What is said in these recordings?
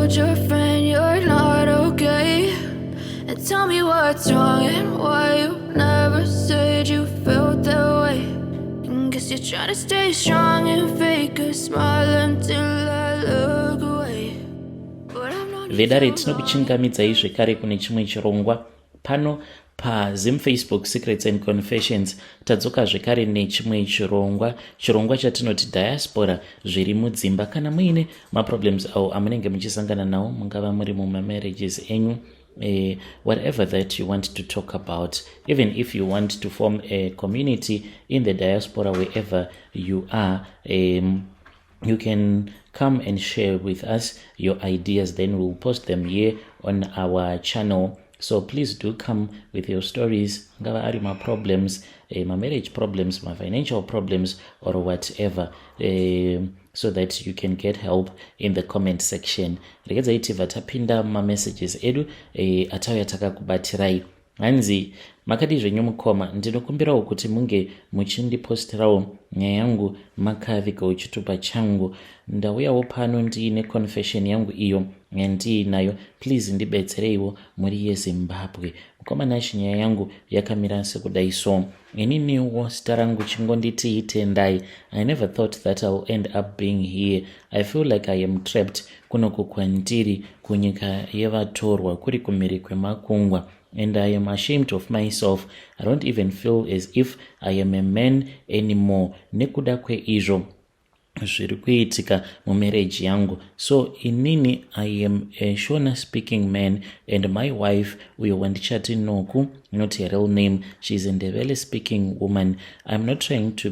told your friend you're not okay? And tell me what's wrong and why you never said you felt that way. And guess you're trying to stay strong and fake a smile until I look away. But I've known you Vedare, so long. Tinokuchingamidzai zvekare kune chimwe chirongwa pano paZim Facebook Secrets and Confessions. Tadzoka zvekare nechimwe chirongwa, chirongwa chatinoti Diaspora Zviri Mudzimba. Kana muine maproblems awo amunenge muchisangana nawo, mungava muri mumamarriages enyu, whatever that you want to talk about, even if you want to form a community in the diaspora, wherever you are, you can come and share with us your ideas, then we'll post them here on our channel. So please do come with your stories, ngava ari ma-problems, ma-marriage problems, ma-financial problems or whatever, so that you can get help in the comment section. Regedzai tibva tapinda mumamessages edu atauya takakubatirai. Hanzi, "Makadi zvenyu mukoma? Ndinokumbirawo kuti munge muchindipostirawo nyaya yangu makavigawo chitupa changu. Ndauyawo pano ndiine confession yangu iyo yandiinayo. Please ndibetsereiwo muri yeZimbabwe. Mukoma Nashi, nyaya yangu yakamira sekudai. So ininiwo zita rangu chingonditi Tendai. I never thought that I will end up being here. I feel like I am trapped kunoku kwandiri kunyika yevatorwa, kuri kumhiri kwemakungwa, and I am ashamed of myself. I don't even feel as if I am a man anymore nekuda kweizvo zviri kuitika mumarriage yangu. So inini I am a Shona speaking man, and my wife, uyo wandichati Noku, not her real name, she is a Ndebele speaking woman. I'm not trying to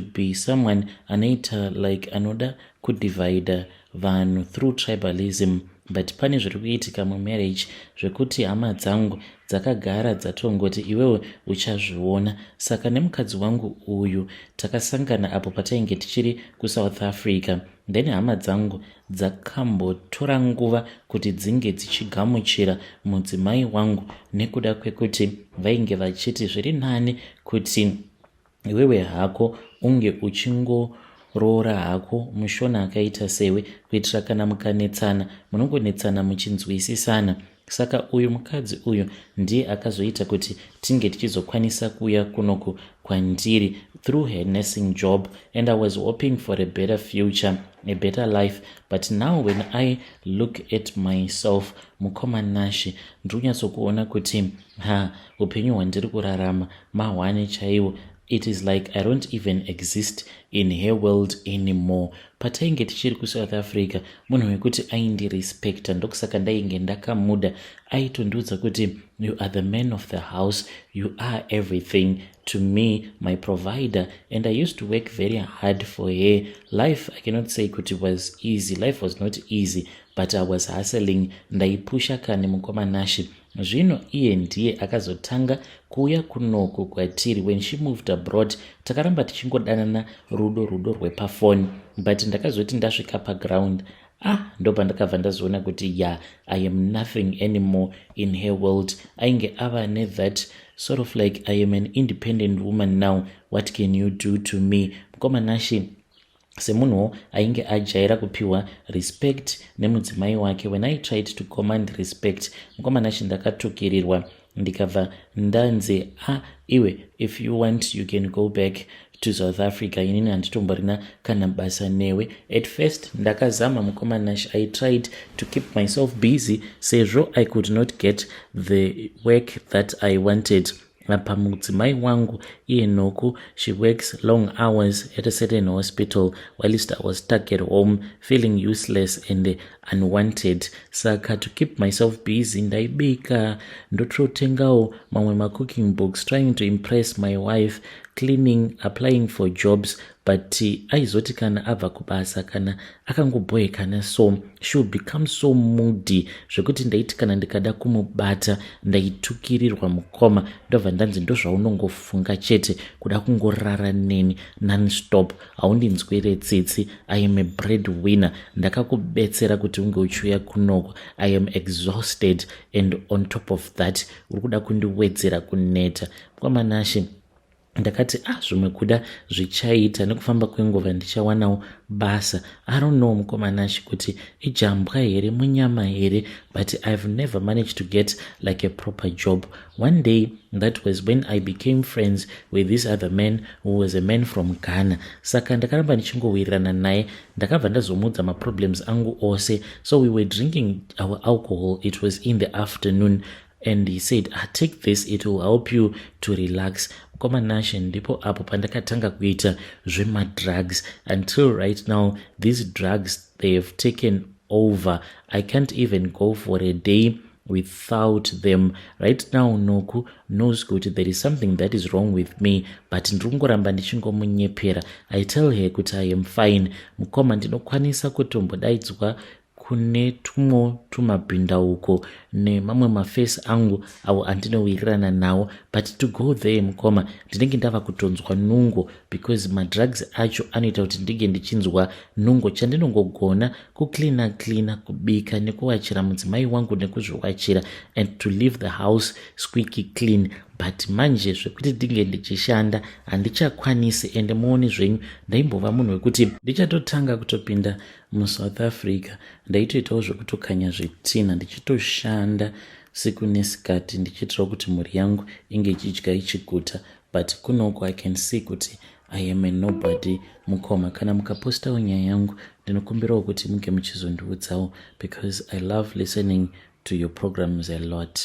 be someone anoita like anoda kudivida vanhu through tribalism, but pane zviri kuitika mumarriage zvekuti hama dzangu dzakagara dzatongoti iwewe uchazviona. Saka nemukadzi wangu uyu takasangana apo patainge tichiri kuSouth Africa. Then hama dzangu dzakambotora nguva kuti dzinge dzichigamuchira mudzimai wangu nekuda kwekuti vainge vachiti zviri nani kuti iwewe hako unge uchingoroora hako muShona akaita sewe, kuitira kana mukanetsana munongonetsana muchinzwisisana. Saka uyu mukadzi uyu ndiye akazoita kuti tinge tichizokwanisa kuuya kunoku kwandiri through her nursing job, and I was hoping for a better future, a better life. But now when I look at myself, mukoma Nashi, ndiri kunyatsokuona kuti ha, upenyu hwandiri kurarama mahwane chaiwo. It is like I don't even exist in her world anymore. Patainge tichiri kuSouth Africa, munhu wekuti aindirespecta, ndokusaka ndainge ndakamuda. Aitondiudza kuti, 'You are the man of the house, you are everything to me, my provider.' And I used to work very hard for her. Life, I cannot say kuti was easy. Life was not easy, but I was hustling, ndaipusha kani, mukoma Nashi. Zvino iye ndiye akazotanga kuuya kunoku kwatiri. When she moved abroad, takaramba tichingodanana, rudo rudo rwepafoni, but ndakazoti ndasvika paground, ah, ndopandakabva ndazoona kuti ya, I am nothing anymore in her world. Ainge ava nethat sort of like, 'I am an independent woman now, what can you do to me?' Mukoma Nashi, semunhuwo ainge ajaira kupiwa respect nemudzimai wake, when I tried to command respect, mukoma Nashi, ndakatukirirwa, ndikabva ndanzi, 'Ah iwe, if you want, you can go back to South Africa. Inini handitomborina kana basa newe.' At first ndakazama, mukoma Nash. I tried to keep myself busy sezvo I could not get the work that I wanted. Apa mudzimai wangu iye Noku, she works long hours at a certain hospital, whilst I was stuck at home feeling useless and unwanted. Saka to keep myself busy, ndaibika, ndototengawo mamwe macooking books, trying to impress my wife, cleaning, applying for jobs. But aizoti kana abva kubasa, kana akangobhoekana, so she would become so moody zvekuti ndaiti kana ndikada kumubata, ndaitukirirwa, mukoma. Ndobva ndanzi, 'Ndozvaunongofunga chete, kuda kungorara neni nonstop, haundinzwire tsitsi. I am a bread winner, ndakakubetsera kuti unge uchiuya kunoko. I am exhausted, and on top of that uri kuda kundiwedzera kuneta.' Mukoma Nashi, Ndakati, "Ah, zvimwe kuda zvichaita nekufamba kwenguva, ndichawanawo basa." I don't know, mukoma Nashi, kuti ijambwa here, munyama here, but I've never managed to get like a proper job. One day, that was when I became friends with this other man who was a man from Ghana. Saka ndakaramba ndichingowirirana naye. Ndakabva ndazomuudza maproblems angu ose. So we were drinking our alcohol. It was in the afternoon and he said, "Ah, take this, it will help you to relax." Mukoma Nashe, ndipo apo pandakatanga kuita zvemadrugs. Until right now, these drugs, they have taken over. I can't even go for a day without them. Right now, Noku knows kuti there is something that is wrong with me, but ndiri kungoramba ndichingomunyepera. I tell her kuti I am fine. Mukoma, ndinokwanisa kutombodaidzwa kune tumwe tumabhindauko nemamwe mafesi angu avo andinowirirana nawo, but to go there, mukoma, ndinenge ndava kutonzwa nungo because madrugs acho anoita kuti ndinge ndichinzwa nungo. Chandinongogona kucleana cleana, kubika nekuwachira mudzimai wangu nekuzviwachira and to leave the house squeaky clean. But manje zvekuti ndinge ndichishanda handichakwanisi. Ende muone zvenyu, ndaimbova munhu wekuti ndichatotanga kutopinda muSouth Africa, ndaitoitawo zvekutokanya zvitina, ndichitoshanda siku nesikati, ndichiitirawo kuti mhuri yangu inge ichidya ichiguta. But kunoko I can see kuti I am a nobody. Mukoma, kana mukapostawo nyaya yangu, ndinokumbirawo kuti munge muchizondiudzawo because I love listening to your programs a lot.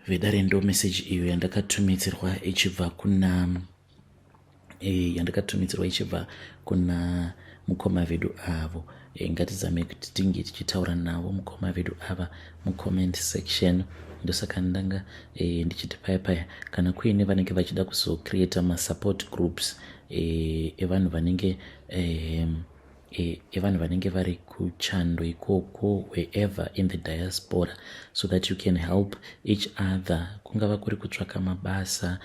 Vedare, ndo meseji iyo yandakatumidzirwa ichibva kuna yandakatumidzirwa ichibva kuna mukoma vedu avo. Ngatizame kuti tinge tichitaura navo mukoma vedu ava mucomment section. Ndosaka ndanga ndichiti paya paya, kana kuine vanenge vachida kuzocreata masupport groups evanhu vanenge evanhu vanenge vari kuchando ikoko, wherever in the diaspora, so that you can help each other, kungava kuri kutsvaka mabasa,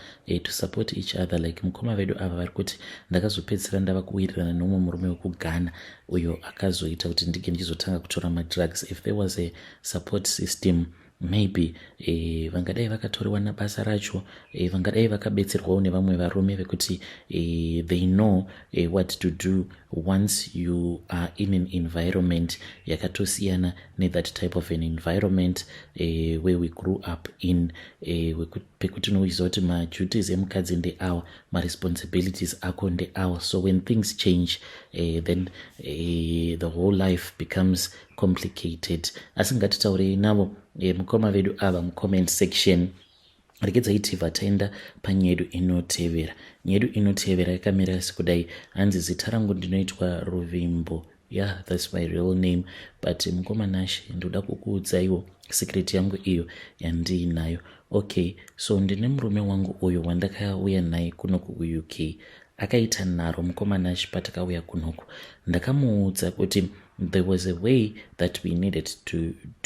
to support each other, like mukoma vedu ava vari kuti, "Ndakazopedzisira ndava kuwirirana nomumwe murume wekuGhana uyo akazoita kuti ndinge ndichizotanga kutora madrugs." If there was a support system, maybe vangadai vakatoriwa nabasa racho, vangadai vakabetserwawo nevamwe varume vekuti they know what to do once you are in an environment yakatosiyana nethat type of an environment where we grew up in, pekuti unoziva kuti maduties emukadzi ndeawa, maresponsibilities ako ndeawa. So when things change, then the whole life becomes complicated. Asi ngatitaurei navo mukoma vedu ava mucomment section. Regedzai tibva taenda panyedu inotevera. Nyedu inotevera yakamira sekudai. Hanzi, "Zita rangu ndinoitwa Ruvimbo. Yeah, that's my real name. But mukoma Nashe, ndoda kukuudzaiwo secret yangu iyo yandiinayo. Okay, so ndine murume wangu uyo wandakauya naye kunoku kuUK. Akaita nharo, mukoma Nashe. Patakauya kunoku, ndakamuudza kuti there was a way that we needed to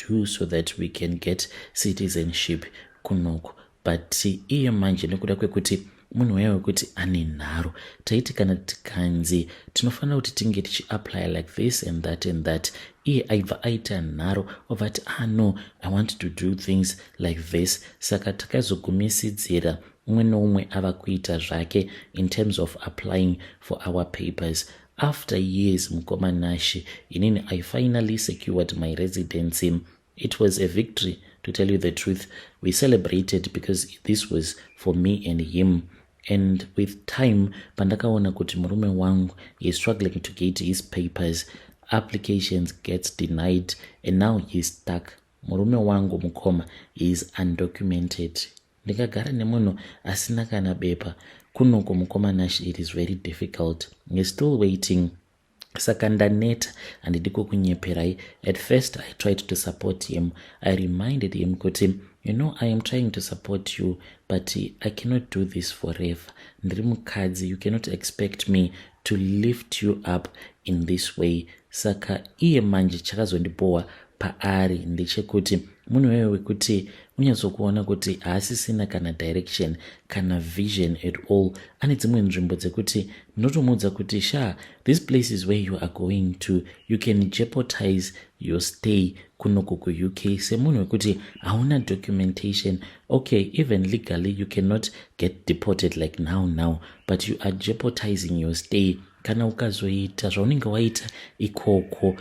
do so that we can get citizenship kunoku. But iye manje, nekuda kwekuti munhu waya wekuti ane nharo, taiti kana tikanzi tinofanira kuti tinge tichiapply like this and that and that, iye aibva aita nharo, obva ati, 'Ah, no, I want to do things like this.' Saka takazogumisidzira umwe neumwe ava kuita zvake in terms of applying for our papers. After years, mukoma Nashi, inini I finally secured my residency. It was a victory, to tell you the truth. We celebrated because this was for me and him. And with time, pandakaona kuti murume wangu is struggling to get his papers, applications gets denied and now he's stuck. Murume wangu, mukoma, is undocumented. Ndingagara nemunhu asina kana bepa kunoko, mukoma Nash? It is very difficult. He's still waiting. Saka ndaneta, handidi kukunyeperai. At first I tried to support him. I reminded him kuti, 'You know, I am trying to support you, but I cannot do this forever. Ndiri mukadzi. You cannot expect me to lift you up in this way.' Saka iye manje chakazondibohwa, paari ndechekuti munhu wewe wekuti unyatsokuona kuti haasisina kana direction kana vision at all. Ane dzimwe nzvimbo dzekuti ndinotomuudza kuti sha, this place is where you are going to, you can jeopardize your stay kunoku kuUK semunhu wekuti hauna documentation. Okay, even legally you cannot get deported like now now, but you are jeopardizing your stay kana ukazoita zvaunenge waita ikoko.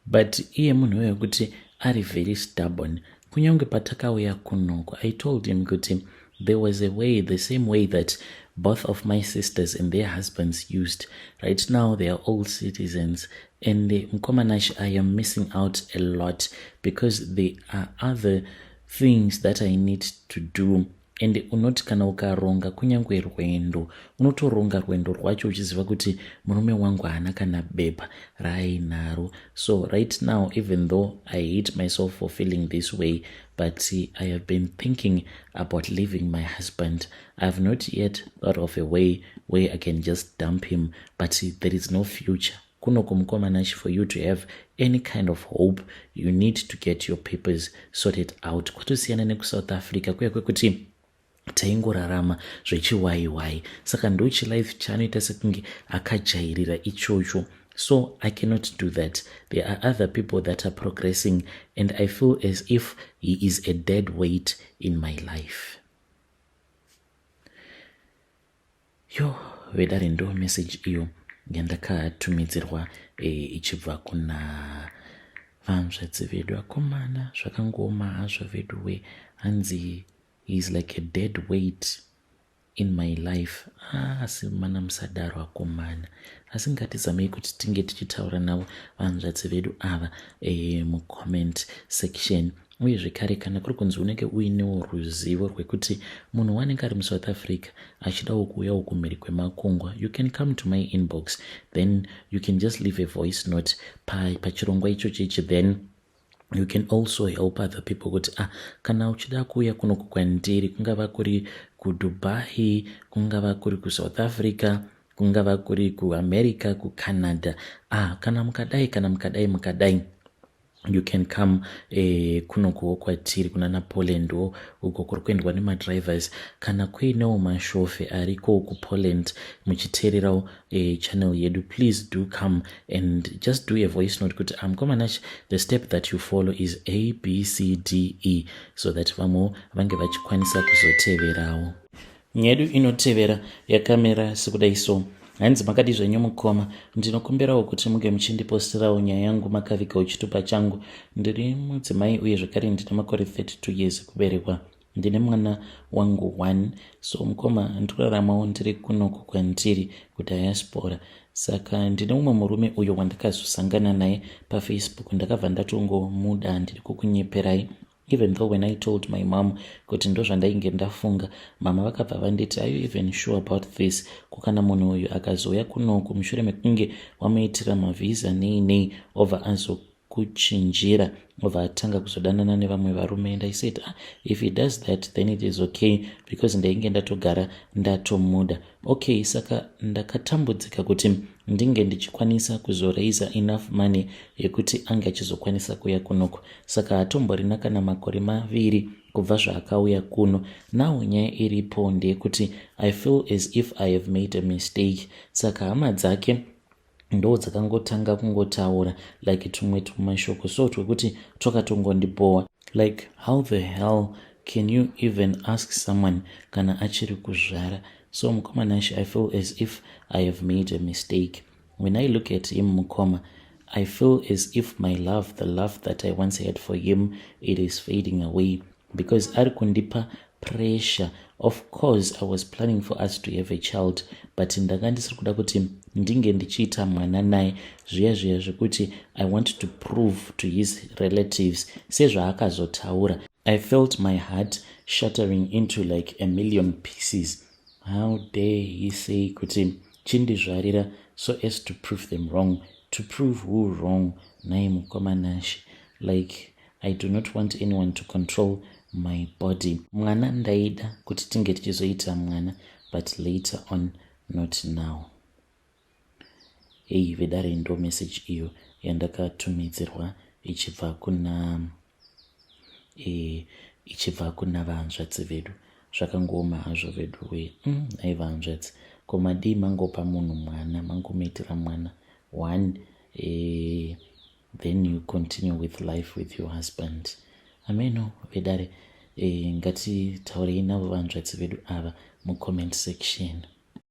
But iye munhu wekuti ari very stubborn. Kunyange patakauya kunoko, I told him kuti there was a way, the same way that both of my sisters and their husbands used. Right now they are all citizens, and mukoma Nash, I am missing out a lot because there are other things that I need to do. And unoti kana ukaronga kunyange rwendo, unotoronga rwendo rwacho uchiziva kuti murume wangu haana kana bepa raainaro. So right now, even though I hate myself for feeling this way, but I have been thinking about leaving my husband. I have not yet thought of a way where I can just dump him, but there is no future kunoku, mukoma Nash. For you to have any kind of hope, you need to get your papers sorted out. Kwatosiyana nekuSouth Africa kuya kwekuti taingorarama zvechiwaiwai. Saka ndochilife chaanoita sekunge akajairira ichocho. So I cannot do that. There are other people that are progressing, and I feel as if he is a dead weight in my life. Yo vedare, ndo message iyo yandakatumidzirwa ichibva kuna vanzvadzi vedu. Akomana, zvakangooma hazvo vedu we. Hanzi is like a dead weight in my life. Ah, asi mana musadaro akomana. Asi ngatizamei kuti tinge tichitaura navo vanzvadzi vedu ava mucomment section. Uye zvekare, kana kuri kunzi unenge uinewo ruzivo rwekuti munhu wanenge ari muSouth Africa achidawo kuuyawo kumhiri kwemakungwa, you can come to my inbox, then you can just leave a voice note pachirongwa ichocho ichi. Then you can also help other people kuti ah, kana uchida kuuya kunoku kwandiri, kungava kuri kuDubai, kungava kuri kuSouth Africa, kungava kuri kuAmerica, kuCanada, ah, kana mukadai, kana mukadai, mukadai, you can come kunokuwo kwatiri kuna Polandwo uko kuri kuendwa nemadrivers. Kana kuinewo mashofe ariko kuPoland muchiteererawo channel yedu, please do come and just do a voice note kuti mukoma Nash, the step that you follow is A, B, C, D, E, so that vamwewo vange vachikwanisa kuzoteverawo. Nyaya yedu inotevera yakamira sekudai. So hanzi, "Makadi zvenyu mukoma? Ndinokumbirawo kuti munge muchindipostirawo nyaya yangu makavigawo chitupa changu. Ndiri mudzimai uye zvekare ndine makore 32 years ekuberekwa. Ndine mwana wangu 1. So mukoma, ndikuraramawo ndiri kunoku kwandiri kudiaspora. Saka ndine mumwe murume uyo wandakazosangana naye paFacebook. Ndakabva ndatongomuda, ndiri kukunyeperai. Even though when I told my mom kuti ndo zvandainge ndafunga, mama vakabva vanditi, 'Are you even sure about this? Kukana munhu uyu akazouya kunoku mushure mekunge wamuitira mavhisa nei nei, obva azokuchinjira, obva atanga kuzodanana nevamwe varume?' And I said, 'Ah, if he does that, then it is okay,' because ndainge ndatogara ndatomuda. Okay, saka ndakatambudzika kuti ndinge ndichikwanisa kuzoraisa enough money yekuti ange achizokwanisa kuuya kunoku. Saka hatomborina kana makore 2 kubva zvaakauya kuno. Now nyaya iripo ndeyekuti I feel as if I have made a mistake. Saka hama dzake ndo dzakangotanga kungotaura like tumwe tumashoko so twekuti twakatongondibhowa, like, how the hell can you even ask someone kana achiri kuzvara? So mukoma Nash, I feel as if I have made a mistake. When I look at him, mukoma, I feel as if my love, the love that I once had for him, it is fading away because ari kundipa pressure. Of course I was planning for us to have a child, but ndanga ndisiri kuda kuti ndinge ndichiita mwana naye zviya zviya zvekuti I want to prove to his relatives sezvaakazotaura. I felt my heart shattering into like a million pieces. How dare he say kuti chindizvarira so as to prove them wrong? To prove who wrong, nai mukoma Nash? Like, I do not want anyone to control my body. Mwana ndaida kuti tinge tichizoita mwana, but later on, not now." Hei vedare, ndo message iyo yandakatumidzirwa. Ichibva kuna e, ichibva kuna vahanzvadzi vedu. Zvakangooma hazvo vedu we. Nhai vahanzvadzi, ko madii mangopa munhu mwana, mangomuitira mwana one, then you continue with life with your husband? Ameno vedare. Ngatitaurei navo vanzvadzi vedu ava mucomment section.